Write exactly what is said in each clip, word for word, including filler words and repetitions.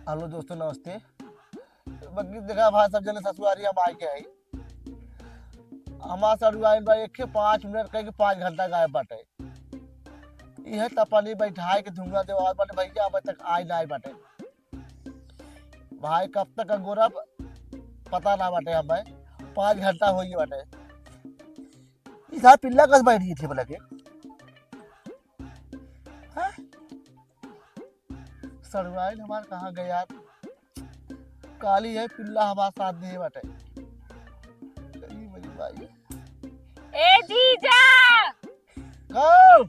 हेलो दोस्तों, नमस्ते। बल्कि देखा भाई, सब जने ससुरारी हम आए के आई। हमार ससुरारी बा एक के पाँच मिनट कह के पाँच घंटा गायब बाटे। यह तपनी बैठाए के धुआं देवाल बाटे भैया, अब तक आए ना आए बाटे। भाई कब तक अंगोरा पता ना बाटे हमें, पाँच घंटा हो गया बाटे। ई साहब पिल्ला कस बैठ गई थी बोला के? हाँ? सड़ुआइन हमार कहाँ गए यार? काली है पिल्ला हमार साथ दे बाटे। अरे मेरी माई। ए जीजा! कहो?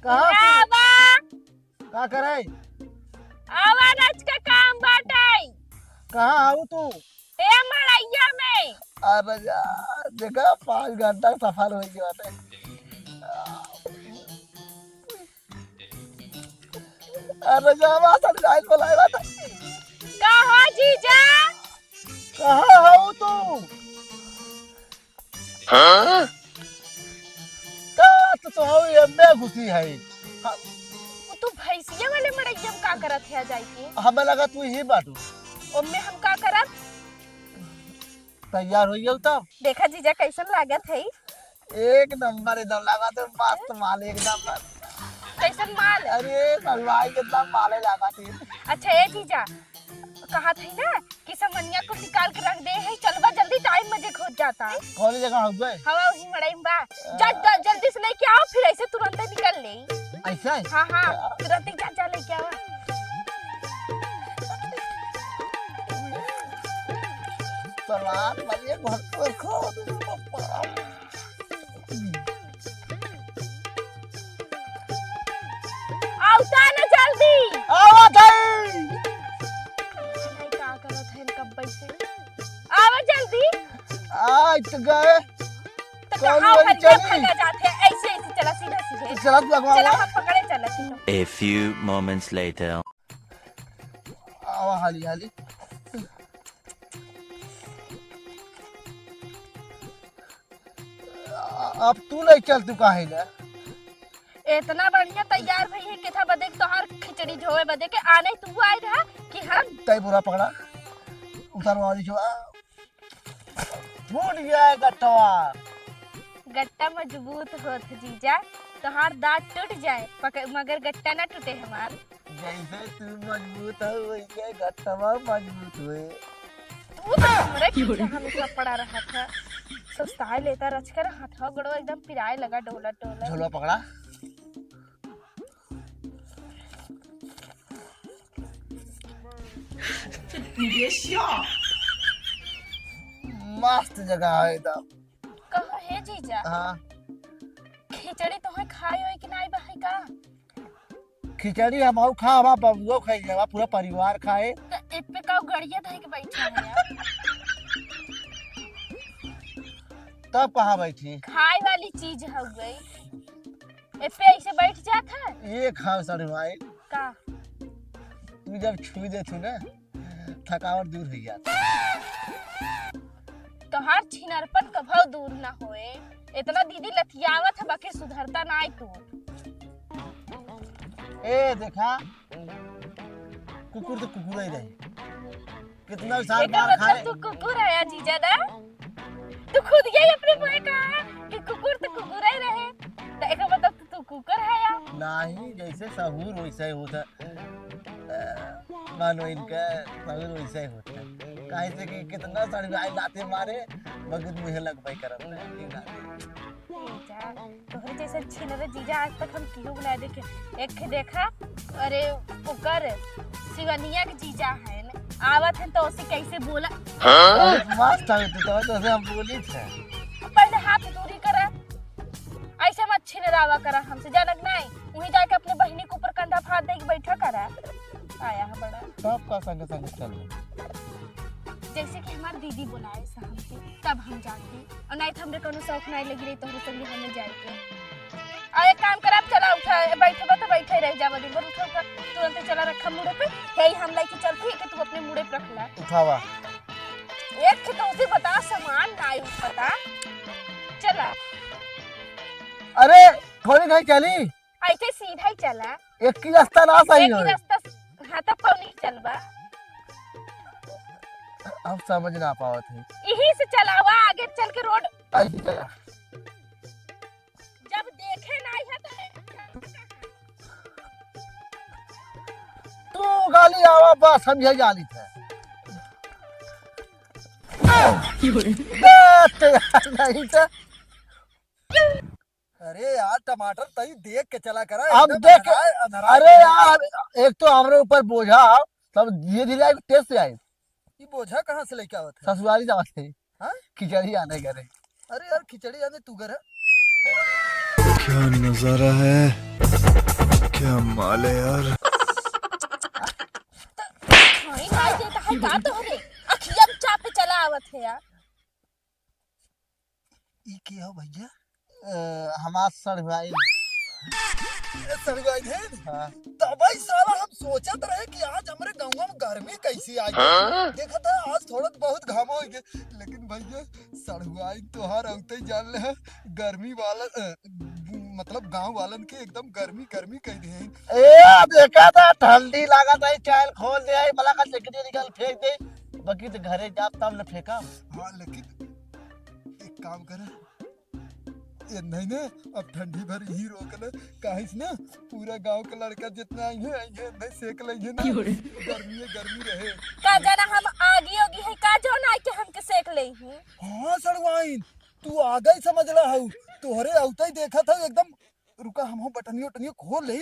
कहाँ से? आवा! का करे? आवा, रच के काम बाटे। कहाँ हऊ तू? ए मड़ैया में। अरे यार, देखा, पाँच घंटा सफर हो गया बाटे। अरे जावा, सब जाइल बोलाए बाटे। कहाँ जीजा? कहाँ हऊ तू? हाँ? का तो, तो हऊ एमे घुसी है। हाँ। वो तू भैंसिया वाले मड़ैया में का करत है जाइके? हमें लगा तू ही बाटू। ओमे हम का करब? तैयार हो गयो तब? देखा जीजा कैसन लागत है? एक नंबर एकदम लागत है, मस्त माल एक नंबर। कैसन माल? अरे भगवान कितना माले लागत है। अच्छा ए जीजा, कहा थी ना कि समनिया को निकाल के रख दे है, चलबा जल्दी, टाइम मजे खोज जाता। कौन जगह हो गए? हवा वही मड़ई में बा। जा, जा, जल्दी से लेके आओ, फिर ऐसे तुरंत निकल ले। ऐसा है? हाँ, हाँ, तुरंत ही जा, जा लेके आओ। सलाद वाले घर पर खो दो, पप्पा। आवता न जल्दी। आवत है। नहीं, का करत है कब से? आवा जल्दी। आज तो गए। तो कौन कहाँ वाली भरिया चली? भागा जाते हैं? ऐसे, ऐसे चला, सीधा, सीधे। तो चला तू अगवा चला, आवा। हम पकड़े चला, सीधा। A few moments later. आवा हाली, हाली। अब तू नहीं चल, तू काहे ना? इतना बढ़िया तैयार भई है, केथा बदे के तोहार खिचड़ी ढोवे बदे के आने तू आए रहा कि हम तय बुरा पकड़ा, उतार वाली जो फूट गया है गट्टवा। गट्टा मजबूत होत जीजा, तोहार दांत टूट जाए, पक-, मगर गट्टा ना टूटे हमार। जैसे तू मजबूत हो, वैसे गट्टवा मजबूत हुए। तू तो हमरे पीछे हमेशा पड़ा रहा था। सुस्ताए लेता रच कर हाथवा गोड़वा एकदम पिराए लगा, डोलत डोलत। झोलवा पकड़ा। मस्त जगह है एकदम। कहो हे जीजा, हाँ। खिचड़ी तोहे खाए होई कि नाई बा है का? खिचड़ी हम आऊ खा, हमार बबुओ खाई जावा, पूरा परिवार खाए। तो ए पे का गड़िया धइ के बैठा है यार? तब कहाँ बैठी? खाए वाली चीज हो गई, ए पे ऐसे बैठ जात है। ये खाओ सड़वाई। का? तू जब छू देथू ना, थकावट दूर हो जाता। तोहार छिनरपन कभो दूर ना होए। इतना दीदी लतियावत है, बाकी सुधरता ना आई तू। ए, देखा, कुकुर तो कुकुर ही रहे। कितना साल एकर बाहर मतलब खाए। तू कुकुर है या जीजा ना? तू खुद यही अपने मुँह कहा कि कुकुर तो कुकुर ही रहे। तो एकर मतलब तू कुकर है या? नाही, जैसे सहूर वैसे ही होता। अ, मानो इनका सहूर वैसे ही होता। काहे से कि कितना सड़वाई लाते मारे, मगर मुझे लग भाई करम है, ये ना। ए जा, तोहरे जैसे छिनरे जीजा आज तक हम केहू ना देखे। एक ठे देखा, अरे ओकर शिवनिया के जीजा है न, आवत है तो उसे कैसे बोला? हाँ? अरे मस्त है तू तो, जैसे हम बोली थे। पहले हाथ दूरी करा। ऐसे मत छिनरावा करा हमसे, जानक नहीं। वहीं जाके अपने बहिनी के ऊपर कंधा फाड़ दे के बैठा करा। आया है बड़ा। तब का संगे संगे चल रही? जैसे कि हमार दीदी बुलाए से हमके, तब हम जाते। और नहीं तो हमरे कोनो शौक नहीं लगी रही तोहरे संगे हमें जाए के। और एक काम करा, चला उठा, बैठबा तो बैठे रह जावा दिन भर, उठा, उठा, तुरंत चला रखा मुड़े पे। यही हम लेके चलती है कि तू अपने मुड़े पे रख ला। उठावा। एक तो उसे बता, सामान नहीं उठता। चला। अरे, थोड़ी नहीं चली। ऐसे सीधा ही चला। एक ही रास्ता ना सही एक ही हो। रास्ता स-, हाँ, तब कौन ही चलबा? हम समझ ना पावत है। यही से चलावा, आगे चल के रोड। ऐसे चला। जब देखे नाही है तो तू गाली आवा, बस हम यही गाली थे। नहीं तो अरे यार, टमाटर तई देख के चला करा, अब एकदम देख, अंधराए, अंधराए अरे के। यार, एक तो हमरे ऊपर बोझा, तब धीरे धीरे आई, तेज से आई। ये बोझा कहाँ से लेके आवत है? ससुरारी जावत है। हाँ? खिचड़ी आने करे। अरे यार, खिचड़ी आने तू घर है? क्या नजारा है, क्या माल है यार। तो खाई खाई देता है का तोहरे? अखिया में चाप के चला आवत है यार। ई के हो भैया? अ, हमार सड़ुआइन। ए, सड़ुआइन है? हाँ। तबई साला हम सोचत रहे कि आज हमरे गाँव में गर्मी कैसी आई। हाँ? देखा था आज थोड़ा बहुत घाम हो गए, लेकिन भैया सड़ुआइन तोहार औते जान ले है, गर्मी वाला, अ, मतलब गाँव वालन के एकदम गर्मी गर्मी कह दे हैं। ए, देखा था ठंडी लागत है, चैन खोल दे है, मला का जैकेट निकाल फेंक दे, बाकी तो घरे जाब तब न फेंका। हाँ, लेकिन एक काम कर, ये नहीं ना, अब ठंडी भर यही रोक ले, काहे से ना पूरा गांव के लड़का जितना आई है, आई है, नहीं सेक ले है ना, क्यों रे? गर्मी है, गर्मी रहे। का जाना हम आगी ओगी है का, जौन आके हमके सेक ले ही? हाँ सड़वाइन, तू आ गई समझ ला हऊ, तोहरे औते ही देखा था एकदम। रुका, हम बटनियो उटनियो खोल ले,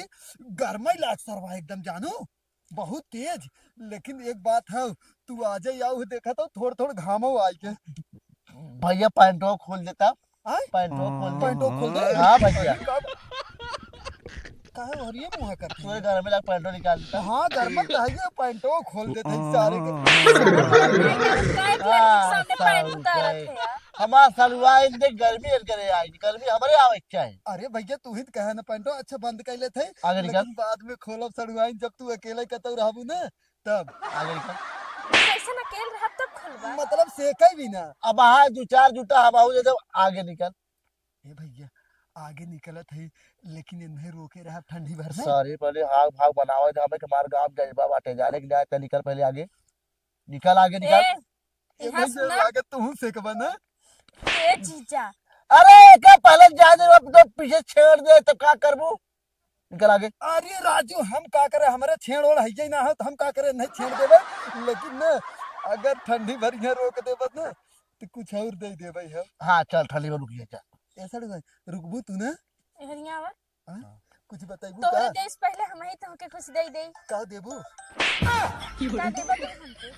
गरमाई लाग सरवा एकदम जानू। बहुत तेज। लेकिन एक बात है, तू आ जाई आऊ देखा तो थोड़ थोड़ घामो आई के। भैया पैंटो खोल देता। आय? पैंटो खोल दे। पैंटो खोल दे। हाँ भैया। अरे बाप। काहे हो रही है मुँह करती तोरे है? घर में लाग पैंटो निकाल देता। हाँ, घर में तो है, ये पैंटो खोल देते हैं सारे के। काहे के लड़की के सामने पैंट उतारत है यार? हमार सलवार देख, गर्मी एन करे आई, गर्मी हमरे आवे के चाही। अरे भैया, तू ही तो कहे ना पैंटो, अच्छा बंद कर लेते हैं, आगे निकल। लेकिन बाद में खोलब सड़ुआइन, जब तू अकेले कतौ रहबू ना, तब। आगे निकल। कैसे ना अकेल रहब तब खोलबा? मतलब सेके भी ना। अब हाँ, दो चार जूता हम आहू दे देब, आगे निकल। ए भैया, आगे निकलत है, लेकिन इन्हें रोके रहब ठंडी भर में। सारे पहले हाव भाव बनावे दे, हमें के मार गाँव जज्बा बाटे, जाने के लिए आए, निकल पहले आगे, निकल आगे, निकल। ए, ए यहाँ भैया, सुना। आगे तू सेकबा ना। ए जीजा। अरे, एका पहले जाए दे, अब तो पीछे छेड़ दे, तो का करबू? निकल आगे। अरे राजू, हम का करे, हमारे छेड़ ओड़ है ही ना हो, तो हम का करे, नहीं छेड़ देबे। लेकिन ना, अगर ठंडी भर यहाँ रोक देबे ना, तो कुछ और दे देबे हम। हाँ, चल, ठंडी भर रुक जा, चल। ऐसा रुक, रुकबू तू ना? एहरिया आवा। हाँ? हाँ। कुछ बताइबू तोहरे का? देश पहले हम ही तोहके कुछ दे दे। का देबू? का देबा तू हमके?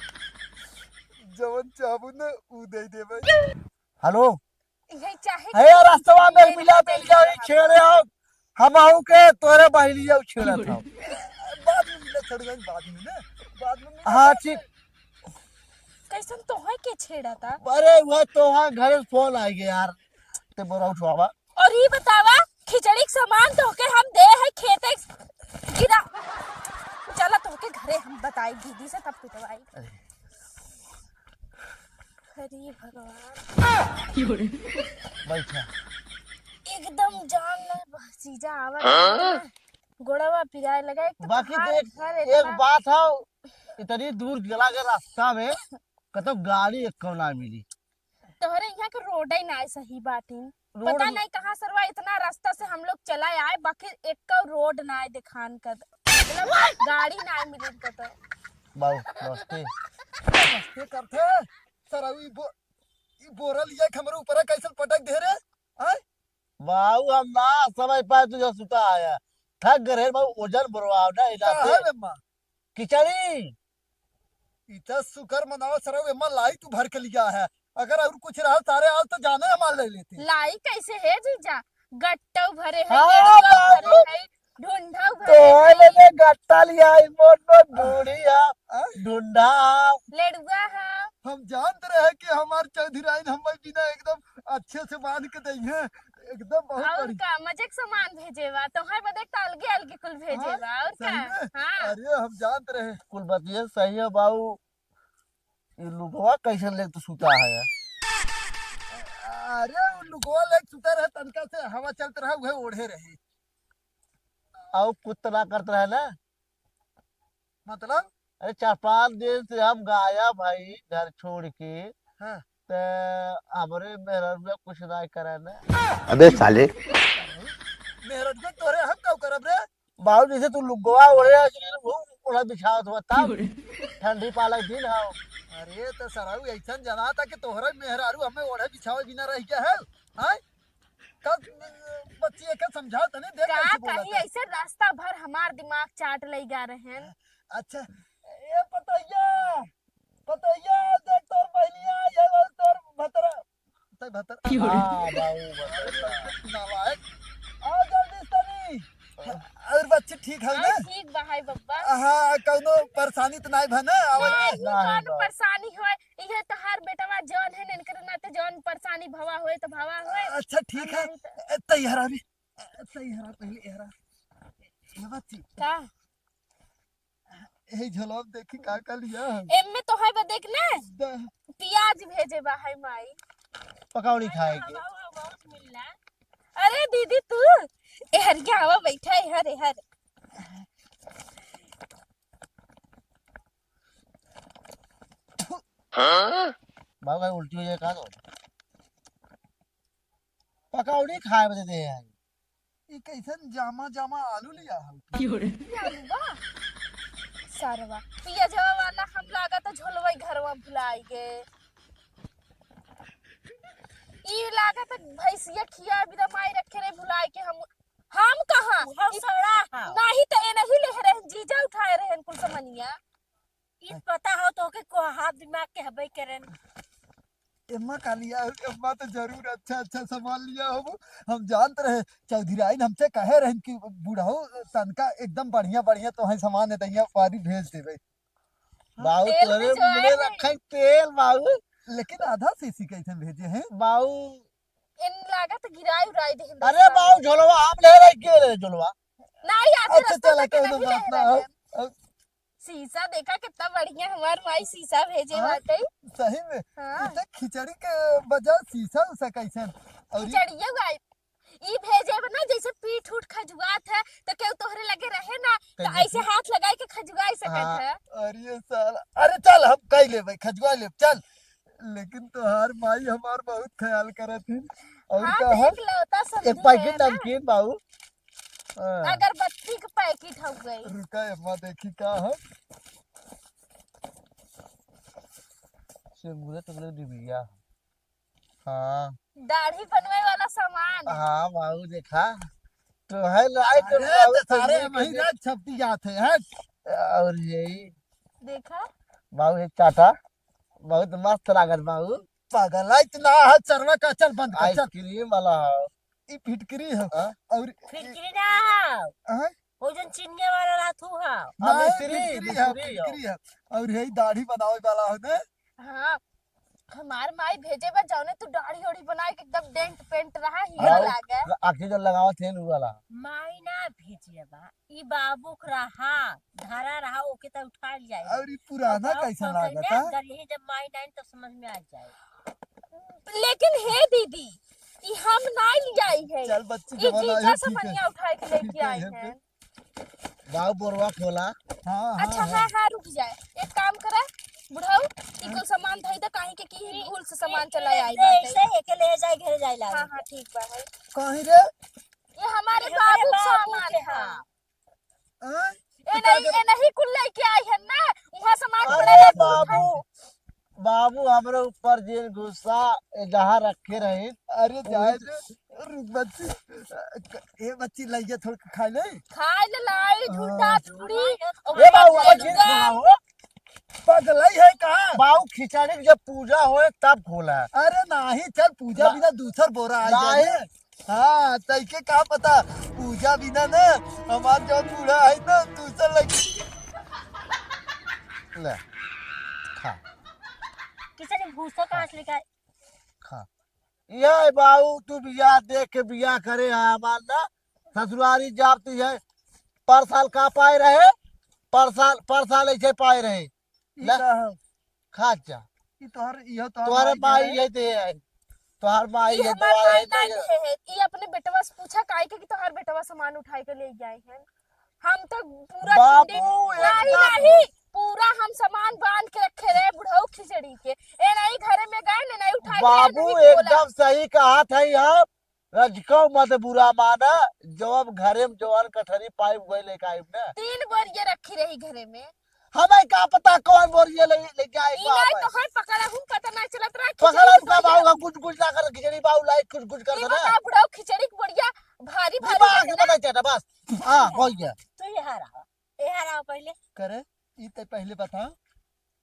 जवन चाहबू ना, ऊ दे देबे। हेलो। यही चाहे हे यार, रास्तवा में मिला दे, यही छेड़े आओ। हम आऊ के तोरे बहिनिया छेड़ा था। बाद में मिला, छोड़ गई, बाद में ना, बाद में मिला। हाँ, ठीक। कैसन तोहे के छेड़ा था? अरे, वह तोहार घरे फोन आ गया यार, ते बोरा उठवावा। और ई बतावा, खिचड़ी के सामान तोहके हम दे है खेते गिरा। चला तोहके घरे हम बताई दीदी से, तब पिटवाई। अरे। अरे भगवान। बैठा। एकदम जान ले भतीजा आवा हाँ? ना, गोड़वा पिराए लगा। एक तो बाकी पहाड़ देख, घर एक इतना बात है, इतनी दूर गला के रास्ता में कतो गाड़ी एक कौन ना मिली। तोहरे यहाँ के रोड ही ना सही बाटिन। रोड पता नहीं कहाँ सरवा इतना रास्ता से हम लोग चला आए, बाकी एक रोड ना देखान कर, मतलब गाड़ी ना मिली कतो। बाऊ, नमस्ते। नमस्ते करते। सर, ई बो-, ई बोरा लिया के हमरे ऊपर कैसे पटक दे रे? आय? बाऊ, हम ना समय पाए तुझे सुता आया। थक गए रे बाऊ, वजन बरवाव ना इला का पे। है बे माँ? खिचड़ी। इतना शुक्र मनाओ सरऊ, एमा लाई तू भर के लिया है। अगर और कुछ रहा सारे, आज तो जाने हमार ले लेते। लाई कैसे है जीजा? गट्टऊ भरे है, हाँ, लेड़ुआ भरे बाबू। है, ढूंढऊ भरे तो है। ले ले गट्टा लिया, ई मोट मोट ढूंढी है, हाँ? ढूंढा। लेड़ुआ है। हम जानत रहे कि हमार चौधराइन हमें बिना एकदम अच्छे से बांध के दई है। एकदम बहुत और बढ़िया। का, मजे के सामान भेजे बा, तोहर बदे त अलगे अलगे कुल भेजे हाँ, बा, और सही का? में? हाँ। अरे, हम जानत रहे। कुल बतिया सही है बाऊ, ई लुकवा कैसन लेके तू सुता है? अरे, उ लुकवा लेके सुता रहे, तनका से हवा चलत रहा, उहे ओढ़े रहे। आउ कुछ तो ना करत रहे ना? मतलब? अरे, चार पाँच दिन से हम गायब हई घर छोड़ के। हाँ। त हमरे मेहररुआ कुछ ना करे ना। अबे साले। मेहररुआ तोरे हम का करब रे? बाबू, जैसे तू लुगवा ओढ़े, वो ओढ़ा बिछावत हुआ तब। ठंडी पाला के दिन हौ। अरे, त सरऊ ऐसन जनाता कि तोहरे मेहरारू हमें ओढ़े बिछावे बिना रह गया है। हाँ? तब बच्ची एके समझाओ तनी, देख का कैसे बोलत कहीं है। ऐसे रास्ता भर हमार दिमाग चाट लइ गा रहेन। अच्छा, ए पतैया, पतैया, देख तोर बहिनिया, ये वाला तोर भतरा, तै भतरा। की हो रे? हाँ, बाबू, भतरा। नालायक। आओ जल्दी से तनी। और बच्ची ठीक है ना? हाँ, ठीक बा है बब्बा। हाँ, कौनो परेशानी तो नहीं भा ना? आवे नहीं, नहीं, कौनो परेशानी होए, इहे तोहार बेटवा जौन है, इनकर नाते जौन परेशानी भवा होए तो भवा होए। अच्छा, ठीक है। नहीं तो ए, तैयार आ रे। ए, तैयार आ, पहले यार आ। ये बात ठीक। का? यही झोलवा में देखी का का लिया है। एमे तो है बा, देख ना। द- प्याज भेजे बा है माई। पकौड़ी खाए के। हवा, हवा, हवा मिलला। अरे दीदी तू, एहर के आवा बैठा, एहर, एहर। हाँ? बाबू भाई उल्टी हो जाए का तो? पकौड़ी खाए बदे दे आई। ई कैसन जामा जामा आलू लिया हो? की हो रे? ई आलू बा? सरवा, पियजवा वाला हम लागत झोलवई घरवा भुलाई गे। ई लागत भैंसिया खिया बिदा माई रखे रहे भुलाई के हम, हम कहाँ? ई सड़ा है। नाही त ए नहीं ले रहन, जीजा उठाए रहन कुल समनिया। ई पता हो तो के को हाथ दिमाग के हबे करेन। एम्मा का लिया हो? एम्मा तो जरूर अच्छा अच्छा सामान लिया हो। हम जानत रहे चौधराइन हमसे कहे रहन कि बुढ़ऊ तनका एकदम बढ़िया बढ़िया तो है सामान है दैया पारी भेज देबे। बाऊ तेल तोरे में जो मुंह में है। रखे तेल बाऊ। लेकिन आधा सीसी कैसे भेजे हैं? बाऊ इन लागत गिराई उराई देहन अरे रस्ता बाऊ में। झोलवा हम ले रहे के रे झोलवा। नहीं आते अच्छा, रस्ता चला, में कौनो नहीं बात ले ना रहे हो। हैं। अब शीशा देखा कितना बढ़िया हमार माई शीशा भेजे हाँ, बाटे। सही में। हाँ। इसे खिचड़ी के बजाय शीशा उसा कैसन? और ये खिचड़िया भाई, ई भेजे बा ना, जैसे पीठ उठ खजुआत है, तो केहू तोहरे लगे रहे ना, तो कैसे ऐसे पीठ? हाथ लगाई के खजुआई सकत हाँ। है। अरे साला, अरे चल, हम कई लेबे, खजुआ लेब, चल। लेकिन तोहार माई हमार बहुत ख्याल करत हिन। और हाँ, का तो है? इकलौता समधी एक पैकेट है ना। नमकीन बाऊ। हाँ। अगरबत्ती के पैकेट हो गई। रुका, एम्मा देखी का है। सिंदूर तो बोले डिबिया। हाँ। दाढ़ी बनवाए वाला सामान। हाँ बाबू, देखा तो है लाइट अरे, बाबू, तो सारे सही महीना के छपटी जात है, हट। और यही देखा? बाबू, एक चाटा बहुत मस्त लागत बाबू। पागल है इतना है, चरवा का, चल बंद कर, चल। आइसक्रीम वाला है। ई फिटकरी है। हाँ? और फिटकरी ना है। हाँ? वो जौन चिनिया वाला रहत हु है। हाँ, नहीं, मिस्त्री, फिटकरी है, मिस्त्री है। फिटकरी है। और यही दाढ़ी बनावे वाला है ना? हाँ, हमार माई भेजे बा, जौने तू दाढ़ी ओढ़ी बनाए के एकदम डेंट पेंट रहा, हीरो हाँ, लागे। आँखी जो लगावत है नु वाला। माई ना भेजे बा, ई बाबू के रहा, धरा रहा, ओके त उठा लिया। और ई पुराना और कैसा कौन लागत कहीं है? अगर यही जब माई नाइन तो समझ में आ जाए। लेकिन हे दीदी, ई हम नाई लियाई है। चल बच्ची, ई जमाना जीजा है, ठीक है। समनिया उठाए के लेके ठीक है, आई है। बाऊ बोरवा खोला। हाँ, हाँ, अच्छा, हाँ। हाँ, हाँ, रुक जाए। एक काम करे, बुढ़ऊ, ई कुल सामान धई दे, काहे के कि ई भूल से सामान चला आई बाटे। ऐसे एके ले जाए, घरे जाए ला। हाँ, हाँ, ठीक बा है। कहीं रे? ये हमारे ये हमारे बाबू के बाबू सामान के है। हाँ। हाँ? ए तो का नहीं, करे? ए नहीं कुल लेके आई है ना, वहाँ सामान पड़ा अरे रहे, तू उठा। बाबू, बाबू, हमरे ऊपर जिन गुस्सा, ए, जहाँ रखे रहे। अरे जाए दे, रुक बच्ची। ए बच्ची, लइया थोड़ के खाए ले। खाए ले लाई, हाँ। झूठा झूठी, ए बाबू, अब जिन खाना हो। पगलई है का? बाऊ, खिचड़ी के जब पूजा होए, तब खोला। अरे नाही, चल, पूजा ना। बिना दूसर बोरा आ नाही। जाए। हाँ, तैके का पता, पूजा बिना ना, हमार जौन बूढ़ा है ना, दूसर लग। ले, खा। किसे ने भूसा कहाँ से लेके आए? खा। ये बाऊ, तू बियाह देख के बियाह करे है हमार ना, ससुरारी जाब तू है, पर साल का पाए रहे, पर साल, पर साल ऐसे पाए रहे। ई ला, का हो? खा जा। ई तोहर, इहो तोहर तोहरे माई माई के है। ये दे है। तोहर माई ई ये हमार दवा माई है, ना दे है। ई अपने बेटवा से पूछा, काहे के कि तोहर बेटवा सामान उठाए के ले जाए हैं। हम तो पूरा बाबू, झुंडी, नहीं, एकदम नहीं, पूरा हम सामान बांध के रखे रहे बुढ़ऊ खिचड़ी के। ए नहीं, घरे में गए ना, नहीं उठा लिया, बाबू, नहीं बोला। एकदम सही कहा था यार। रजको मत बुरा माना, जब घरे में जवन कटहरी पाइब गए लेके आइब ना। तीन बोरिये रखी रही घरे में। हमें का पता कौन बोरिये ले, लेके आइब ई नहीं वापस। तो है, पकड़ा हूँ, पता नहीं चलत रहा, पकड़ा खिचड़ी हूँ का बोरिया। बाबू, कुछ, कुछ ना कर, खिचड़ी बाबू लाई, कुछ, कुछ कर ई देना। बता बुढ़ऊ, खिचड़ी के बोरिया भारी, ई भारी बात रहता ना। बता, चल, बस। हाँ, हो गया। तू यहाँ रहा, यहाँ रहा पहले। करे, ई ते पहले बता,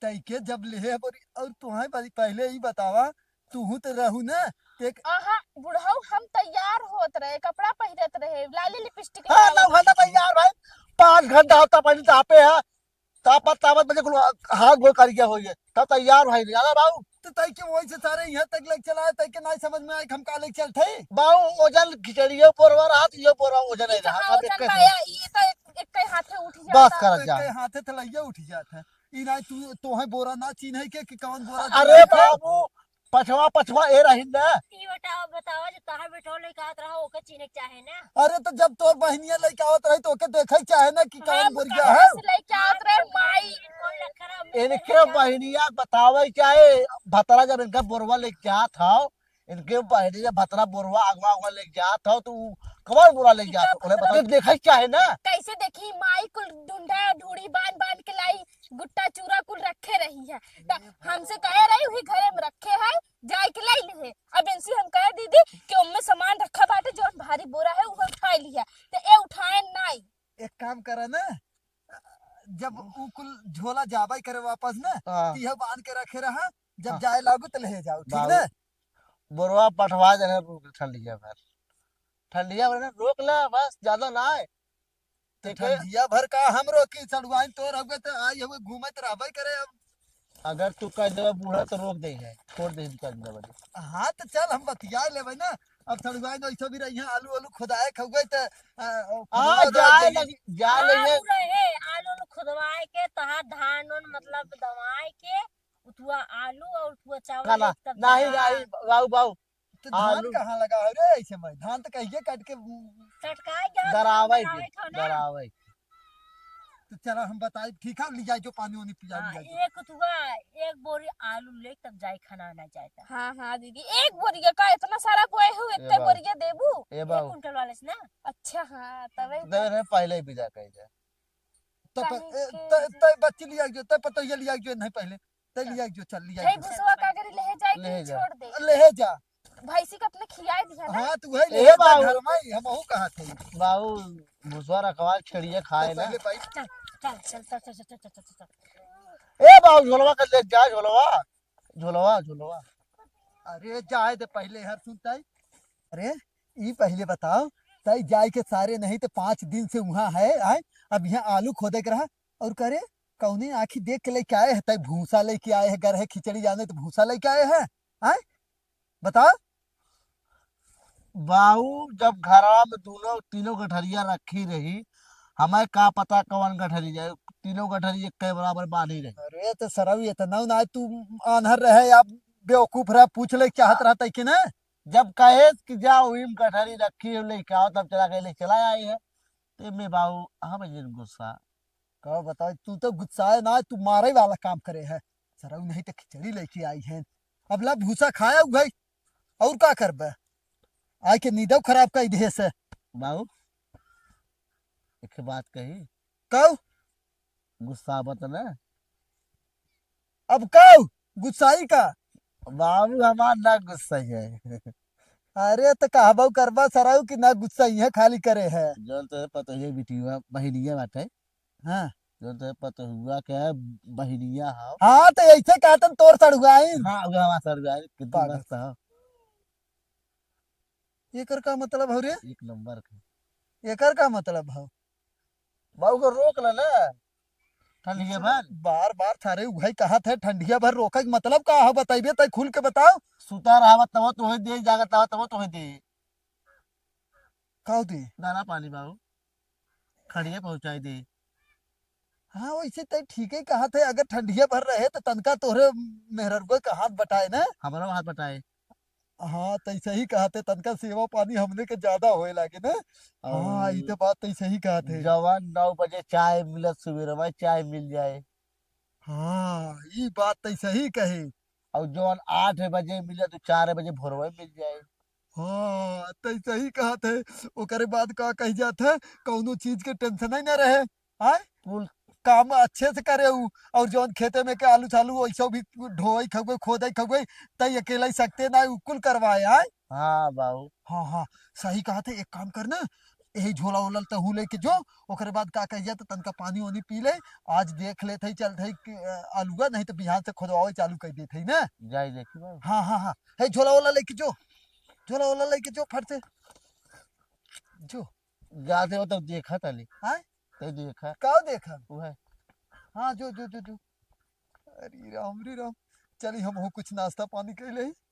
तई के जब लेहे बोरी, और तुहें बड़ी पहले ई बतावा, तूहू तो रहू ना, ते एक आहा, बुढ़ऊ हम तैयार होत रहे, कपड़ा पहिरत रहे, लाली लिपस्टिक हाँ, लगावत नौ घंटा रहे। तैयार भाई, पाँच घंटा होता पानी तापे है, तापत, तापत बजे कुल हाथ गोड़ करिया हो गए, तब तैयार भाई, जाना बाबू। तो तई के वही से सारे यहाँ तक लेके चला है, तई के नहीं समझ में आए कि हम का लेके चलते? बाबू, वजन खिचड़ियो बोरवा रहा, तो ये बोरवा वजन ई है रहा, कहाँ अब वजन एक बा? ई तो एक, एक के हाथे उठ बस जाता। करत जा। एक के हाथे थलैया उठ जात है। ई नाई तू, तोहे बोरा ना चिन्हे के कि कौन बोरा अरे चिन्हे के? बाबू, पछवा, पछवा ए रही ना। ई बतावा, बतावा, जो तहार बेटवा लइका आवत रहा, ओके चिन्हे के चाहे ना। अरे तो जब तोर बहिनिया लइका आवत रही, तो ओके देखे के चाहे ना कि कौन हम बोरिया कहाँ है? से लइका आवत रहे, माई? कौन लखरा में इनके लइका? बहिनिया बतावे चाहे, भतरा जब इनका बोरवा लेके जात हौ, इनके बहिनी जब भतरा बोरवा अगवा अगवा लेके जात हौ, तो ऊ कौन बोरा लेके जात हौ? उन्हें बता, देखे के चाहे ना। कैसे देखी, माई कुल ढूंढा ढूढ़ी बांध बांध के लाई, गुट्टा चूरा कुल रखे रही है। त हमसे कहे रही, वही घरे में रखे है, जाए के लाई लिहे। अब इनसे हम कहे दीदी कि उनमें सामान रखा बाटे, जौन भारी बोरा है, उहे उठाए लिहे। त ए उठाए नाई। एक काम करा ना, जब ऊ कुल झोला जाबे करे वापस ना, हाँ। त इहे बांध के रखे रहा, जब हाँ। जाए लागू त ले जाओ, ठीक बाबू, ना? बोरवा पठवा देना, ठंडिया भर, ठंडिया भर ना, रोक ला बस, ज्यादा ना है। तो ठीक है। ठंडिया भर का हम रोकी, सड़ुआइन तोर हउवे त आई हउवे घूमत रहबे करे अब। अगर तू कह देबा बूढ़ा तो रोक दे है, छोड़ दे, तू कह देबा। हाँ तो चल हम बतिया लेबे ना। अब सड़ुआइन ऐसो भी रही है, आलू आलू खुदाए खउवे त, आ, आ, खुदवा दे जाए दे। लगी, जाए हाँ, लगी। उ रहे, आलू आलू खुदवाए के, तहार धान उन मतलब दवाए के, उतुआ आलू और उतुआ चावल काला, एक तब नहीं, दहा। नहीं, बाऊ, बाऊ, तो धान आलू। कहाँ लगा है रे ऐसे में? धान तो कहिए काट के टटकाए के और दरावे के, बनावे के हो ना। दरावे के। तो चला हम बताई, ठीक है, ले जाए जो पानी वानी पिया हाँ, ले जाए। एक उतुआ, एक बोरी आलू ले तब जाए खाना ना जाए ता। हाँ, हाँ, दीदी, एक बोरी का इतना सारा बोए हो, ए एक बाऊ। बोरी देबू? ए एक बाऊ। कुंटल वाले से ना? अच्छा, हाँ, तबे देवे रहे, पहले ही विदा कर दे। तब काहे ए, के त-, जे तय बच्ची लिया जो, तय पतोहिया लिया जो, नहीं पहले। तय लिया जो, चल लिया भाई, जो। भुसवा का अगर ले जाए ले के जा। छोड़ दे। ले जा। भैंसी के अपने खियाए दिया ना। हाँ, तू वही ए ले जा, बाबू। घर में ही, हम वहू कहा थे। बाबू, भुसवा रखवा छेड़िया खाए ना। पहले भाई। चल, चल, चल। ए बाबू, झोलवा कर ले जा, झोलवा। झोलवा, झोलवा। अरे, जाए दे पहले, हर सुनता है। अरे, ई पहिले बताओ, तई जाए के सारे नहीं तो पाँच दिन से उहाँ है, आए, अब यहाँ आलू खोदे के रहा, और करे, कौने आँखी देख के लेके आए है, तई भूसा लेके आए है, घर है खिचड़ी जाने तो भूसा लेके आए है, आए, बताओ। बाऊ, जब घरवा में दूनो, तीनों गठरिया रखी रही, हमें का पता कौन गठरी जाए, तीनों गठरी एक के बराबर बांधी रही। अरे, तो सरऊ, इतना ना तू आन्हर रहे या बेवकूफ रहे, पूछ ले चाहत रहा तई के ना? जब कहे कि जा वही में गठरी रखी है, लेके आओ, तब चला के ले चला आई है। ते में बाऊ, हम जिन गुस्सा। का बताओ, तू तो गुस्साए ना, तू मारे वाला काम करे है। सरऊ नहीं तो खिचड़ी लेके आई है। अब ला भूसा खाया हुआ है, और का करबे? आए के नींदो खराब कर दिए से। बाऊ, एक बात कही। कहो। गुस्सा मत ना। अब कहो, गुस्साई का? बाबू हमार ना गुस्सा है। अरे तो कहबो करबा सरऊ कि ना गुस्सा इहे खाली करे है। जौन तो पतोहिया बिटिया बहिनिया बाटे। हाँ। जौन तो पतोहुआ के बहिनिया हो। हाँ, तो ऐसे कहतन तोर सड़ुआइन। हाँ, वो हमार सड़ुआइन, कितनी पागल। मस्त हो। एकर का मतलब हो रे? एक नंबर के। एकर का मतलब हो? बाबू को रोक ले ना, ठंडिया भर। बार बार थारे उहई कहत है, ठंडिया भर रोके के मतलब का हो? बताइबे, तय खुल के बताओ। सुता रहबा तब तोहे दे, जागत रहबा तब तोहे दे। का दे? दाना पानी बाबू, खड़िया पहुँचाई दे। हाँ, वैसे तय ठीके कहत है, अगर ठंडिया भर रहे तो तनका तोहरे मेहररुआ का हाथ बटाए ना। हमरो हाथ बटाए। हाँ, तै सही कहत है, तनका सेवा पानी हमने के ज्यादा होए लागे ना। हाँ, ई तो बात तै सही कहत है। जवन नौ बजे चाय मिलत, सुबेरवा चाय मिल जाए। हाँ, ई बात तै सही कहे। और जवन आठ बजे मिले तो चार बजे भोरवा मिल जाए। हाँ, तै सही कहत है। ओकरे बाद का कह जात है, कौनो चीज के टेंशन ही ना रहे। आय? कुल काम अच्छे से करे उ, और जौन खेते में के आलू चालू वैसे भी ढोई खगोई, खोदई खगोई, तई अकेला ही सकते ना, उ कुल करवाए, आय? हाँ बाबू। हाँ, हाँ, सही कहत है। एक काम कर ना, यही झोला ओला तहू लेके जो, ओकरे बाद का कह जात, तनका पानी वानी पी ले, आज देख लेत है, चलत है कि, अ, आलूआ, नहीं तो बिहान से खोदवावे चालू कर देत है ना। जाई देखी बाबू। हाँ, हाँ, हाँ, है झोला ओला लेके जो, झोला ओला लेके जो फट से, जो। जाते हो तब देखा ताली। आय? तै देखा। का देखा? वो है। हाँ, जो, जो, जो, जो। अरे राम रे राम, चली हम हो कुछ नाश्ता पानी कर ले।